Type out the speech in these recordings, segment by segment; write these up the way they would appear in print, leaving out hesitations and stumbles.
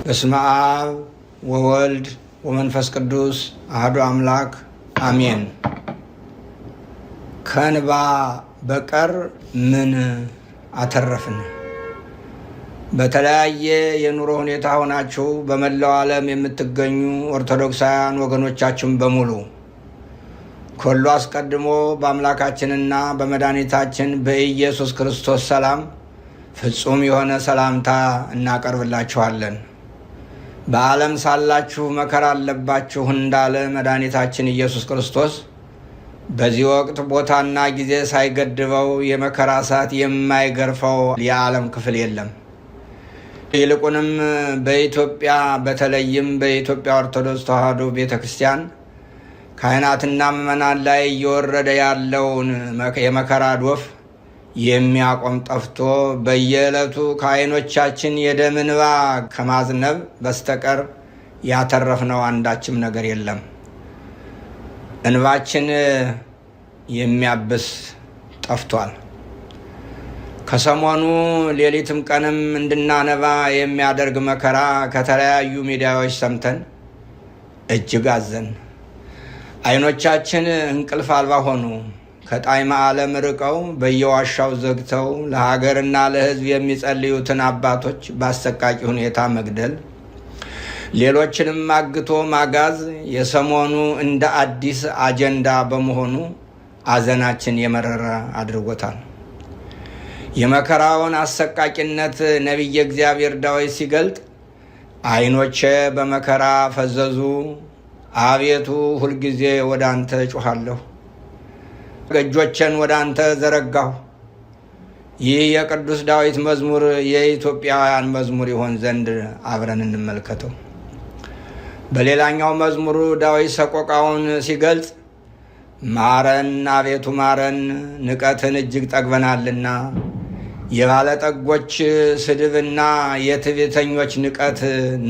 በስመ አብ ወወልድ ወመንፈስ ቅዱስ አሐዱ አምላክ አሜን። ከእንባ በቀር ምን አተረፍን? በተለያየ የኑሮ ሁኔታ ሆናችሁ በመላው ዓለም የምትገኙ ኦርቶዶክሳውያን ወገኖቻችን በሙሉ ከሁሉ አስቀድሞ በአምላካችንና በመድኃኒታችን በኢየሱስ ክርስቶስ ሰላም ፍጹም የሆነ ሰላምታ እናቀርብላችኋለን። በዓለም ሳላችሁ መከራ አለባችሁ እንዳለ መድኃኒታችን ኢየሱስ ክርስቶስ በዚህ ወቅት ቦታና ጊዜ ሳይገድበው የመከራ እሳት የማይገርፈው የዓለም ክፍል የለም። ይልቁንም በኢትዮጵያ በተለይም በኢትዮጵያ ኦርቶዶክስ ተዋሕዶ ቤተ ክርስቲያን ካህናትና ምዕመናን ላይ እየወረደ ያለውን የመከራ ዶፍ የሚያቆም ጠፍቶ በየዕለቱ ከዓይኖቻችን የደም እንባ ከማዝነብ በስተቀር ያተረፍነው አንዳችም ነገር የለም። እንባችን የሚያብስ ጠፍቷል። ከሰሞኑ ሌሊትም ቀንም እንድናነባ የሚያደርግ መከራ ከተለያዩ ሚዲያዎች ሰምተን እጅግ አዘን። ዓይኖቻችን እንቅልፍ አልባ ሆኑ። ከጣዕመ ዓለም ርቀው በየዋሻው ዘግተው ለሀገርና ለሕዝብ የሚጸልዩትን አባቶች በአሰቃቂ ሁኔታ መግደል፣ ሌሎችንም አግቶ ማጋዝ የሰሞኑ እንደ አዲስ አጀንዳ በመሆኑ አዘናችን የመረረ አድርጎታል። የመከራውን አሰቃቂነት ነቢየ እግዚአብሔር ዳዊት ሲገልጥ ዓይኖቼ በመከራ ፈዘዙ፣ አቤቱ ሁልጊዜ ወደ አንተ እጮኻለሁ፣ እጆቼን ወደ አንተ ዘረጋሁ። ይህ የቅዱስ ዳዊት መዝሙር የኢትዮጵያውያን መዝሙር ይሆን ዘንድ አብረን እንመልከተው። በሌላኛው መዝሙሩ ዳዊት ሰቆቃውን ሲገልጽ ማረን አቤቱ ማረን፣ ንቀትን እጅግ ጠግበናልና፣ የባለጠጎች ስድብና የትዕቢተኞች ንቀት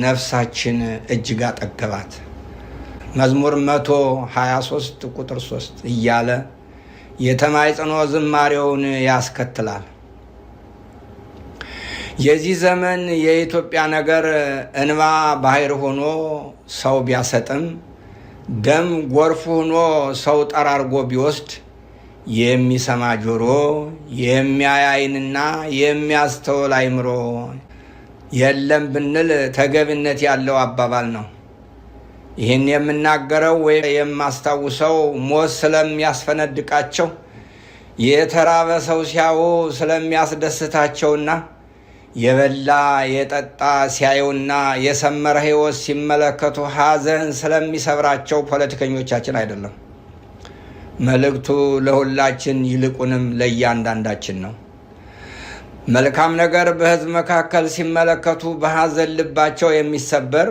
ነፍሳችን እጅግ አጠገባት። መዝሙር 123 ቁጥር 3 እያለ የተማጽኖ ዝማሬውን ያስከትላል። የዚህ ዘመን የኢትዮጵያ ነገር እንባ ባህር ሆኖ ሰው ቢያሰጥም፣ ደም ጎርፍ ሆኖ ሰው ጠራርጎ ቢወስድ የሚሰማ ጆሮ፣ የሚያይ ዓይንና የሚያስተውል አእምሮ የለም ብንል ተገቢነት ያለው አባባል ነው። ይህን የምናገረው ወይም የማስታውሰው ሞት ስለሚያስፈነድቃቸው፣ የተራበ ሰው ሲያዩ ስለሚያስደስታቸውና የበላ የጠጣ ሲያዩና የሰመረ ሕይወት ሲመለከቱ ሐዘን ስለሚሰብራቸው ፖለቲከኞቻችን አይደለም። መልእክቱ ለሁላችን ይልቁንም ለእያንዳንዳችን ነው። መልካም ነገር በሕዝብ መካከል ሲመለከቱ በሐዘን ልባቸው የሚሰበር፣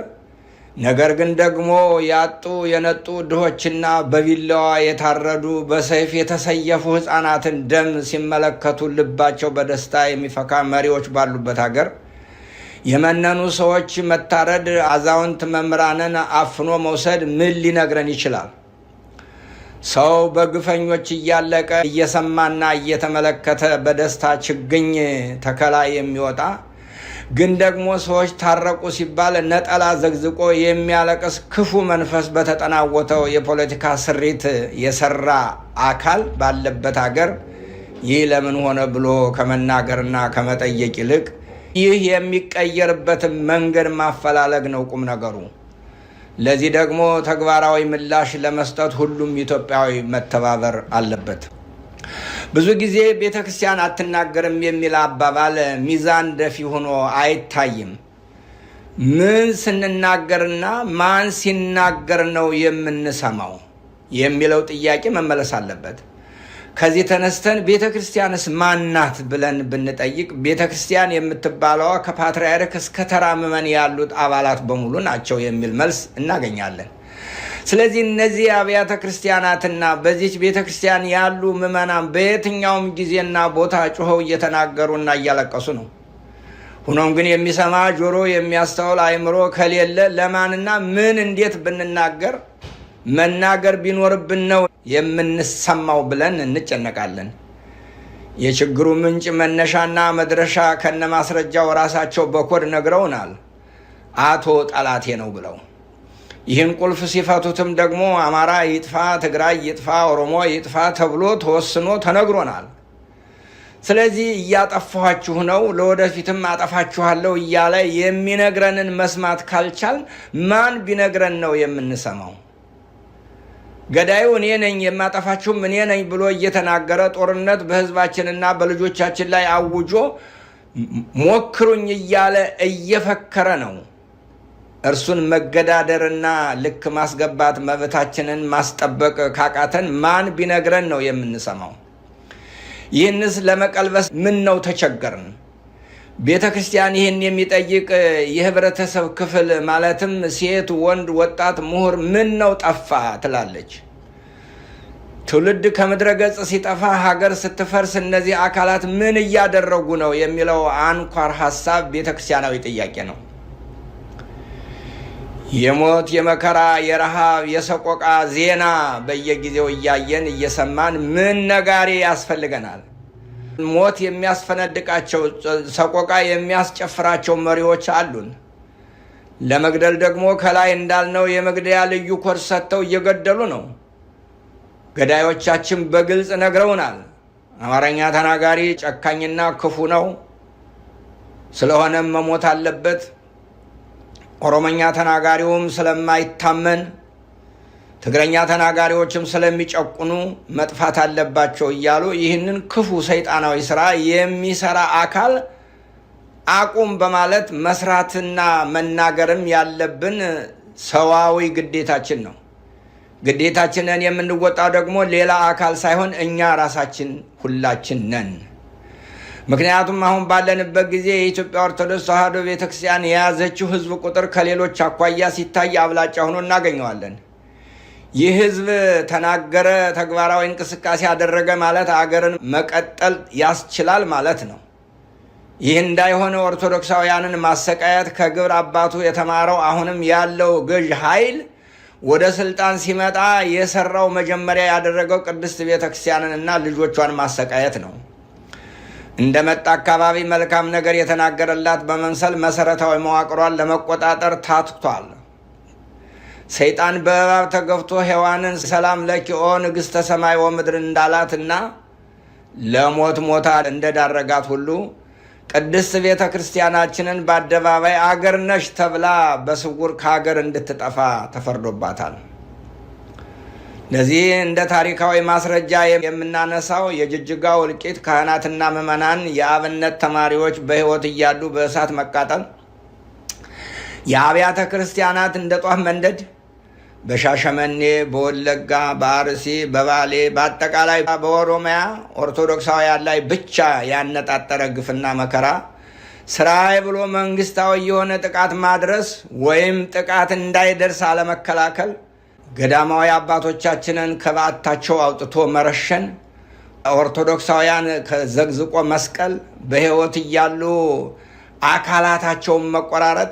ነገር ግን ደግሞ ያጡ የነጡ ድሆችና በቢላዋ የታረዱ በሰይፍ የተሰየፉ ሕፃናትን ደም ሲመለከቱ ልባቸው በደስታ የሚፈካ መሪዎች ባሉበት ሀገር የመነኑ ሰዎች መታረድ፣ አዛውንት መምህራንን አፍኖ መውሰድ ምን ሊነግረን ይችላል? ሰው በግፈኞች እያለቀ እየሰማና እየተመለከተ በደስታ ችግኝ ተከላ የሚወጣ፣ ግን ደግሞ ሰዎች ታረቁ ሲባል ነጠላ ዘግዝቆ የሚያለቅስ ክፉ መንፈስ በተጠናወተው የፖለቲካ ስሪት የሰራ አካል ባለበት ሀገር ይህ ለምን ሆነ ብሎ ከመናገርና ከመጠየቅ ይልቅ ይህ የሚቀየርበትን መንገድ ማፈላለግ ነው ቁም ነገሩ። ለዚህ ደግሞ ተግባራዊ ምላሽ ለመስጠት ሁሉም ኢትዮጵያዊ መተባበር አለበት። ብዙ ጊዜ ቤተ ክርስቲያን አትናገርም የሚል አባባል ሚዛን ደፊ ሆኖ አይታይም። ምን ስንናገርና ማን ሲናገር ነው የምንሰማው የሚለው ጥያቄ መመለስ አለበት። ከዚህ ተነስተን ቤተ ክርስቲያንስ ማናት ብለን ብንጠይቅ ቤተ ክርስቲያን የምትባለዋ ከፓትርያርክ እስከ ተራ ምዕመን ያሉት አባላት በሙሉ ናቸው የሚል መልስ እናገኛለን። ስለዚህ እነዚህ አብያተ ክርስቲያናትና በዚች ቤተ ክርስቲያን ያሉ ምዕመናን በየትኛውም ጊዜና ቦታ ጩኸው እየተናገሩና እያለቀሱ ነው። ሆኖም ግን የሚሰማ ጆሮ፣ የሚያስተውል አእምሮ ከሌለ ለማንና ምን እንዴት ብንናገር፣ መናገር ቢኖርብን ነው የምንሰማው ብለን እንጨነቃለን። የችግሩ ምንጭ መነሻና መድረሻ ከነማስረጃው ራሳቸው በኮድ ነግረውናል። አቶ ጠላቴ ነው ብለው ይህን ቁልፍ ሲፈቱትም ደግሞ አማራ ይጥፋ፣ ትግራይ ይጥፋ፣ ኦሮሞ ይጥፋ ተብሎ ተወስኖ ተነግሮናል። ስለዚህ እያጠፋኋችሁ ነው፣ ለወደፊትም አጠፋችኋለሁ እያለ የሚነግረንን መስማት ካልቻል ማን ቢነግረን ነው የምንሰማው? ገዳዩ እኔ ነኝ የማጠፋችሁም እኔ ነኝ ብሎ እየተናገረ ጦርነት በሕዝባችንና በልጆቻችን ላይ አውጆ ሞክሩኝ እያለ እየፈከረ ነው። እርሱን መገዳደርና ልክ ማስገባት መብታችንን ማስጠበቅ ካቃተን ማን ቢነግረን ነው የምንሰማው? ይህንስ ለመቀልበስ ምን ነው ተቸገርን? ቤተ ክርስቲያን ይህን የሚጠይቅ የህብረተሰብ ክፍል ማለትም ሴት፣ ወንድ፣ ወጣት፣ ምሁር ምን ነው ጠፋ ትላለች። ትውልድ ከምድረ ገጽ ሲጠፋ፣ ሀገር ስትፈርስ እነዚህ አካላት ምን እያደረጉ ነው የሚለው አንኳር ሀሳብ ቤተ ክርስቲያናዊ ጥያቄ ነው። የሞት፣ የመከራ፣ የረሃብ፣ የሰቆቃ ዜና በየጊዜው እያየን እየሰማን ምን ነጋሪ ያስፈልገናል? ሞት የሚያስፈነድቃቸው፣ ሰቆቃ የሚያስጨፍራቸው መሪዎች አሉን። ለመግደል ደግሞ ከላይ እንዳልነው የመግደያ ልዩ ኮድ ሰጥተው እየገደሉ ነው። ገዳዮቻችን በግልጽ ነግረውናል። አማርኛ ተናጋሪ ጨካኝና ክፉ ነው፣ ስለሆነም መሞት አለበት። ኦሮመኛ ተናጋሪውም ስለማይታመን፣ ትግረኛ ተናጋሪዎችም ስለሚጨቁኑ መጥፋት አለባቸው እያሉ ይህንን ክፉ ሰይጣናዊ ስራ የሚሰራ አካል አቁም በማለት መስራትና መናገርም ያለብን ሰዋዊ ግዴታችን ነው። ግዴታችንን የምንወጣው ደግሞ ሌላ አካል ሳይሆን እኛ ራሳችን ሁላችን ነን። ምክንያቱም አሁን ባለንበት ጊዜ የኢትዮጵያ ኦርቶዶክስ ተዋሕዶ ቤተክርስቲያን የያዘችው ሕዝብ ቁጥር ከሌሎች አኳያ ሲታይ አብላጫ ሆኖ እናገኘዋለን። ይህ ሕዝብ ተናገረ፣ ተግባራዊ እንቅስቃሴ አደረገ ማለት አገርን መቀጠል ያስችላል ማለት ነው። ይህ እንዳይሆነ ኦርቶዶክሳውያንን ማሰቃየት ከግብር አባቱ የተማረው አሁንም ያለው ገዥ ኃይል ወደ ስልጣን ሲመጣ የሰራው መጀመሪያ ያደረገው ቅድስት ቤተክርስቲያንን እና ልጆቿን ማሰቃየት ነው። እንደመጣ አካባቢ መልካም ነገር የተናገረላት በመምሰል መሰረታዊ መዋቅሯን ለመቆጣጠር ታትቷል። ሰይጣን በእባብ ተገፍቶ ሔዋንን ሰላም ለኪ ኦ ንግሥተ ሰማይ ወምድር እንዳላትና ለሞት ሞታ እንደዳረጋት ሁሉ ቅድስት ቤተ ክርስቲያናችንን በአደባባይ አገር ነሽ ተብላ በስውር ከሀገር እንድትጠፋ ተፈርዶባታል። ለዚህ እንደ ታሪካዊ ማስረጃ የምናነሳው የጅጅጋው እልቂት፣ ካህናትና ምዕመናን የአብነት ተማሪዎች በሕይወት እያሉ በእሳት መቃጠል፣ የአብያተ ክርስቲያናት እንደ ጧፍ መንደድ፣ በሻሸመኔ፣ በወለጋ፣ በአርሲ፣ በባሌ፣ በአጠቃላይ በኦሮሚያ ኦርቶዶክሳውያን ላይ ብቻ ያነጣጠረ ግፍና መከራ ስራዬ ብሎ መንግስታዊ የሆነ ጥቃት ማድረስ ወይም ጥቃት እንዳይደርስ አለመከላከል፣ ገዳማዊ አባቶቻችንን ከበዓታቸው አውጥቶ መረሸን፣ ኦርቶዶክሳውያን ከዘግዝቆ መስቀል፣ በሕይወት እያሉ አካላታቸውን መቆራረጥ፣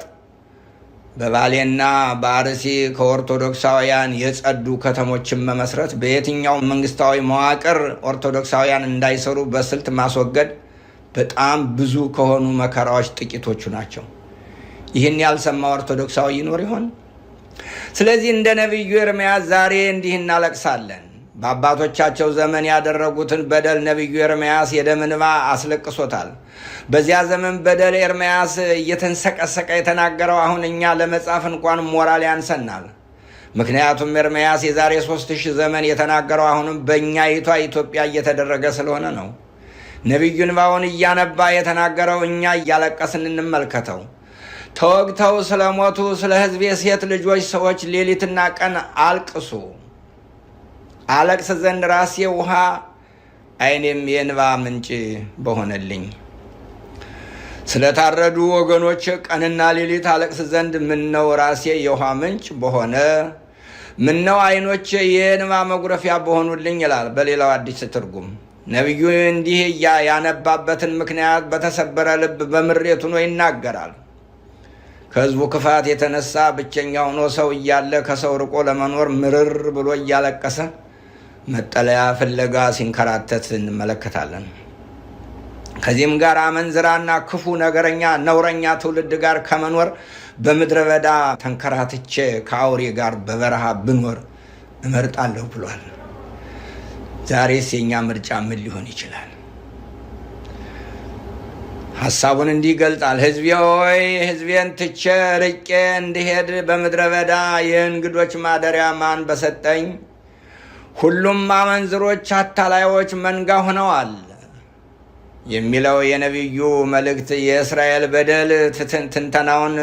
በባሌና በአርሲ ከኦርቶዶክሳውያን የጸዱ ከተሞችን መመስረት፣ በየትኛው መንግስታዊ መዋቅር ኦርቶዶክሳውያን እንዳይሰሩ በስልት ማስወገድ በጣም ብዙ ከሆኑ መከራዎች ጥቂቶቹ ናቸው። ይህን ያልሰማ ኦርቶዶክሳዊ ይኖር ይሆን? ስለዚህ እንደ ነቢዩ ኤርምያስ ዛሬ እንዲህ እናለቅሳለን። በአባቶቻቸው ዘመን ያደረጉትን በደል ነቢዩ ኤርምያስ የደም እንባ አስለቅሶታል። በዚያ ዘመን በደል ኤርምያስ እየተንሰቀሰቀ የተናገረው አሁን እኛ ለመጻፍ እንኳን ሞራል ያንሰናል። ምክንያቱም ኤርምያስ የዛሬ 3000 ዘመን የተናገረው አሁንም በእኛይቷ ኢትዮጵያ እየተደረገ ስለሆነ ነው። ነቢዩ እንባውን እያነባ የተናገረው እኛ እያለቀስን እንመልከተው። ተወግተው ስለሞቱ ስለ ሕዝቤ ሴት ልጆች ሰዎች ሌሊትና ቀን አልቅሱ። አለቅስ ዘንድ ራሴ ውሃ ዓይኔም የእንባ ምንጭ በሆነልኝ። ስለታረዱ ወገኖች ቀንና ሌሊት አለቅስ ዘንድ ምነው ራሴ የውሃ ምንጭ በሆነ፣ ምነው ዓይኖቼ የእንባ መጉረፊያ በሆኑልኝ ይላል በሌላው አዲስ ትርጉም። ነቢዩ እንዲህ ያነባበትን ምክንያት በተሰበረ ልብ በምሬት ሆኖ ይናገራል። ከሕዝቡ ክፋት የተነሳ ብቸኛ ሆኖ ሰው እያለ ከሰው ርቆ ለመኖር ምርር ብሎ እያለቀሰ መጠለያ ፍለጋ ሲንከራተት እንመለከታለን። ከዚህም ጋር አመንዝራና ክፉ ነገረኛ ነውረኛ ትውልድ ጋር ከመኖር በምድረ በዳ ተንከራትቼ ከአውሬ ጋር በበረሃ ብኖር እመርጣለሁ ብሏል። ዛሬስ የእኛ ምርጫ ምን ሊሆን ይችላል? ሐሳቡን እንዲህ ይገልጻል። ሕዝቤ ሆይ፣ ሕዝቤን ትቼ ርቄ እንድሄድ በምድረ በዳ የእንግዶች ማደሪያ ማን በሰጠኝ? ሁሉም አመንዝሮች፣ አታላዮች መንጋ ሆነዋል የሚለው የነቢዩ መልእክት የእስራኤል በደል ትንተናውን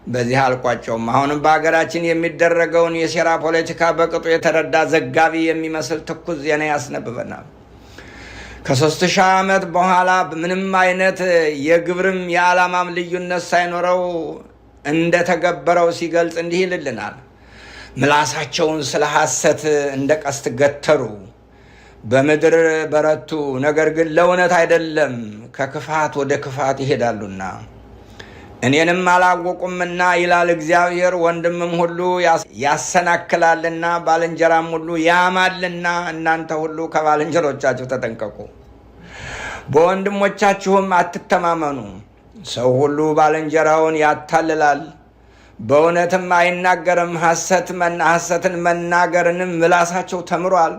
በዚህ አልቋጨውም። አሁንም በሀገራችን የሚደረገውን የሴራ ፖለቲካ በቅጡ የተረዳ ዘጋቢ የሚመስል ትኩስ ዜና ያስነብበናል። ከ3000 ዓመት በኋላ ምንም አይነት የግብርም የዓላማም ልዩነት ሳይኖረው እንደተገበረው ሲገልጽ እንዲህ ይልልናል። ምላሳቸውን ስለ ሐሰት እንደ ቀስት ገተሩ፣ በምድር በረቱ፣ ነገር ግን ለእውነት አይደለም፣ ከክፋት ወደ ክፋት ይሄዳሉና እኔንም አላወቁምና ይላል እግዚአብሔር። ወንድምም ሁሉ ያሰናክላልና ባልንጀራም ሁሉ ያማልና፣ እናንተ ሁሉ ከባልንጀሮቻችሁ ተጠንቀቁ፣ በወንድሞቻችሁም አትተማመኑ። ሰው ሁሉ ባልንጀራውን ያታልላል፣ በእውነትም አይናገርም። ሐሰትን መናገርንም ምላሳቸው ተምሯል።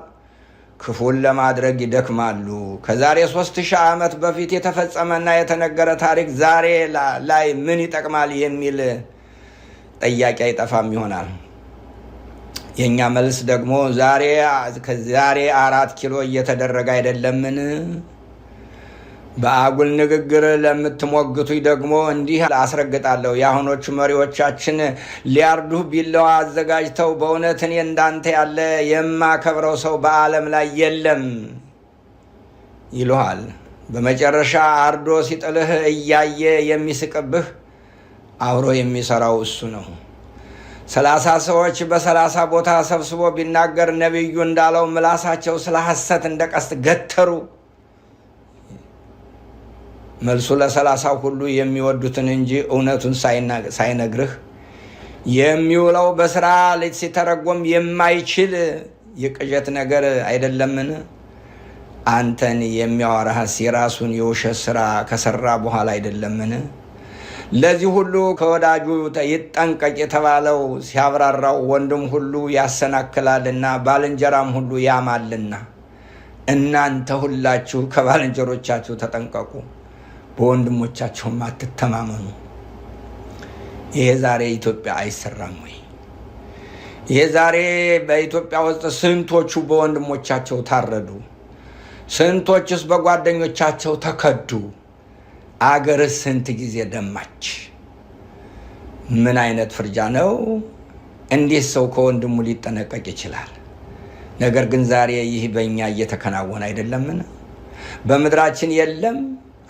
ክፉን ለማድረግ ይደክማሉ። ከዛሬ 3000 ዓመት በፊት የተፈጸመና የተነገረ ታሪክ ዛሬ ላይ ምን ይጠቅማል የሚል ጥያቄ አይጠፋም ይሆናል። የእኛ መልስ ደግሞ ዛሬ 4 ኪሎ እየተደረገ አይደለምን? በአጉል ንግግር ለምትሞግቱኝ ደግሞ እንዲህ አስረግጣለሁ። የአሁኖቹ መሪዎቻችን ሊያርዱህ ቢላዋ አዘጋጅተው በእውነት እኔ እንዳንተ ያለ የማከብረው ሰው በዓለም ላይ የለም ይሉሃል። በመጨረሻ አርዶ ሲጥልህ እያየ የሚስቅብህ አብሮ የሚሰራው እሱ ነው። 30 ሰዎች በ30 ቦታ ሰብስቦ ቢናገር ነቢዩ እንዳለው ምላሳቸው ስለ ሐሰት እንደ ቀስት ገተሩ። መልሱ ለ30ው ሁሉ የሚወዱትን እንጂ እውነቱን ሳይነግርህ የሚውለው በስራ ሲተረጎም የማይችል የቅዠት ነገር አይደለምን? አንተን የሚያወራህስ የራሱን የውሸት ስራ ከሰራ በኋላ አይደለምን? ለዚህ ሁሉ ከወዳጁ ይጠንቀቅ የተባለው ሲያብራራው ወንድም ሁሉ ያሰናክላልና ባልንጀራም ሁሉ ያማልና፣ እናንተ ሁላችሁ ከባልንጀሮቻችሁ ተጠንቀቁ፣ በወንድሞቻችሁም አትተማመኑ። ይሄ ዛሬ ኢትዮጵያ አይሰራም ወይ? ይሄ ዛሬ በኢትዮጵያ ውስጥ ስንቶቹ በወንድሞቻቸው ታረዱ? ስንቶችስ በጓደኞቻቸው ተከዱ? አገርስ ስንት ጊዜ ደማች? ምን አይነት ፍርጃ ነው? እንዴት ሰው ከወንድሙ ሊጠነቀቅ ይችላል? ነገር ግን ዛሬ ይህ በእኛ እየተከናወነ አይደለምን? በምድራችን የለም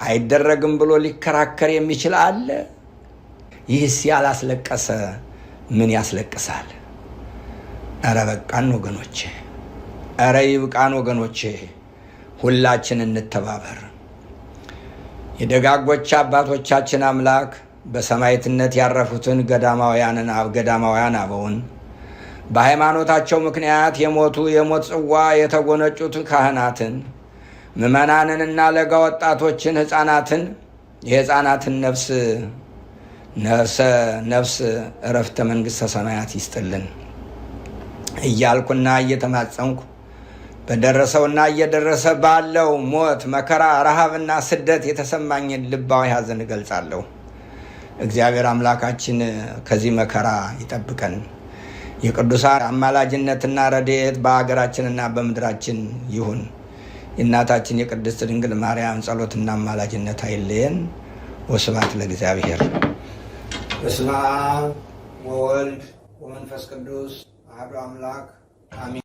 አይደረግም ብሎ ሊከራከር የሚችል አለ? ይህስ ያላስለቀሰ ምን ያስለቅሳል? እረ በቃን ወገኖቼ፣ እረ ይብቃን ወገኖቼ፣ ሁላችን እንተባበር። የደጋጎች አባቶቻችን አምላክ በሰማዕትነት ያረፉትን ገዳማውያን አበውን፣ በሃይማኖታቸው ምክንያት የሞቱ የሞት ጽዋ የተጎነጩት ካህናትን፣ ምዕመናንንና ለጋ ወጣቶችን፣ ሕፃናትን፣ የሕፃናትን ነፍስ ነፍስ እረፍተ መንግሥተ ሰማያት ይስጥልን እያልኩና እየተማጸንኩ በደረሰውና እየደረሰ ባለው ሞት፣ መከራ፣ ረሃብና ስደት የተሰማኝን ልባዊ ሐዘን እገልጻለሁ። እግዚአብሔር አምላካችን ከዚህ መከራ ይጠብቀን። የቅዱሳን አማላጅነትና ረድኤት በሀገራችንና በምድራችን ይሁን። የእናታችን የቅድስት ድንግል ማርያም ጸሎትና አማላጅነት አይለየን። ወስብሐት ለእግዚአብሔር። በስመ አብ ወወልድ ወመንፈስ ቅዱስ አሐዱ አምላክ አሜን።